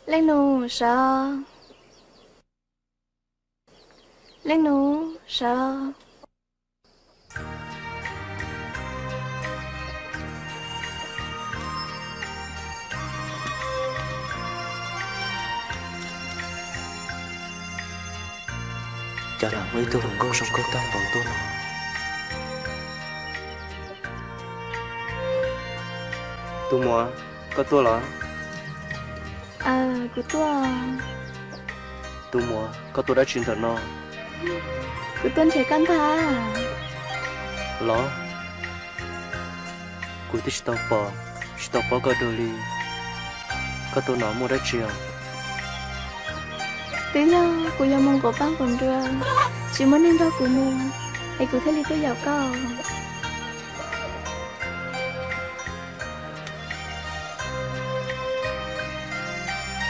Leej nus, sawv. Leej nus, sawv. Cas lam muaj ib tug hluas nkauj zoo nkauj tag npaum tuaj no? Tus muam, koj tuaj los? Aw, kuv tuaj. Tus muam, koj tuaj dab tsi ntawm no? Kuv tuaj nrhiav koj ntag. Los? Kuv twb tsis tau pom, tsis tau paub koj dua li. Koj tuaj no muaj dab tsi os? Twb yog kuv yuav mus nquam paj nquam nruas, tsis muaj neeg nrog kuv mus, es kuv thiaj li tuaj yaum koj.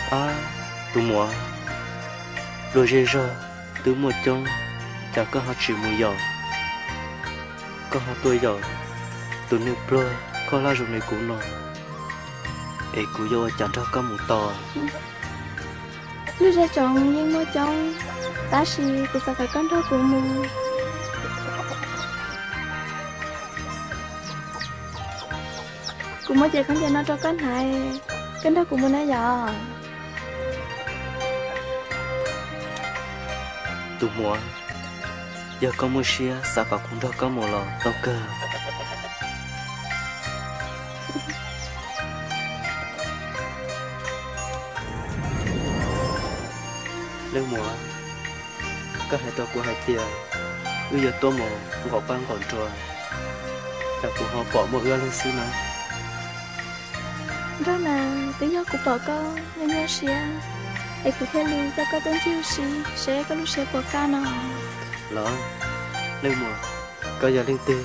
Ab, tus muam, luag zej zog twb muaj coob, cas koj ho tsis mus yaum? Koj ho tuaj yaum tus neeg pluag khaub hlab zoo li kuv no, es kuv yuav ua cas nrog koj mus tau? Lub zej tsoom yeej muaj coob, tab sis kuv xav kom koj nrog kuv mus. Kuv muab cev khaub ncaws no rau koj hnav, koj nrog kuv mus na yom? Tus muam, yog koj muaj siab xav kom kuv nrog koj mus los tau kawg. Leej muam, koj hais rau kuv hais tias wb yuav tuaj mus nqaum paj nqaum nruas, cas kuv ho pom muaj wb ob leeg xwb na? Nraug na, twb yog kuv pom koj nyuaj nyuaj siab, es kuv thiaj li coj koj tuaj ncig ua si seb koj lub siab puas kaj no. Los, leej muam, koj yog leej twg,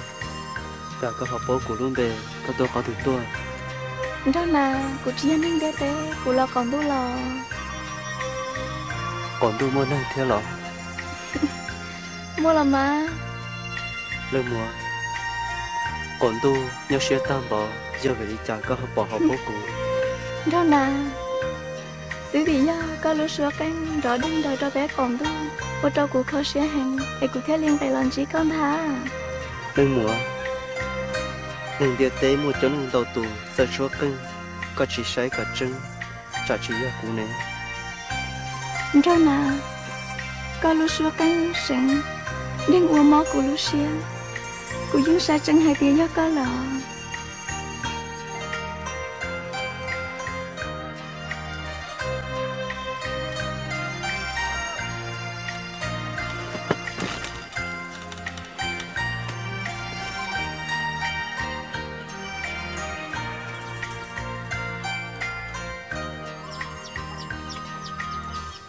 cas koj ho paub kuv lub npe, koj tuaj qhov twg tuaj? Nraug na, kuv tsis yog neeg ntiaj teb, kuv los qaum ntuj los. Qaum ntuj muaj neeg thiab los? Muaj los mas. Leej muam, qaum ntuj nyuaj siab tag npaum, yog vim li cas koj ho pom ho paub kuv? Nraug na, twb vim yog koj lub suab qeej nrov dwg nraws rau peb qaum ntuj, ua rau kuv kho siab heev, es kuv thiaj li nqes los ntsib koj ntag. Leej muam, neeg ntiaj teb muaj coob leej ntau tus txawj suab qeej, koj tsis saib kom tseeb, tsam tsis yog kuv ne. Nraug na, koj lub suab qeej seev, yeej ua mob kuv lub siab, kuv yeej saib tseeb hais tias yog koj lawm.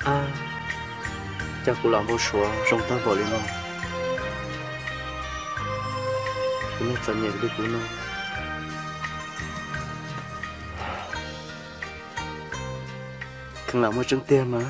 Ab, cas kuv lam npau suav zoo tag npaum li no, kuv neeg txom nyem li kuv no, kheev lam muaj tseeb tiag mas.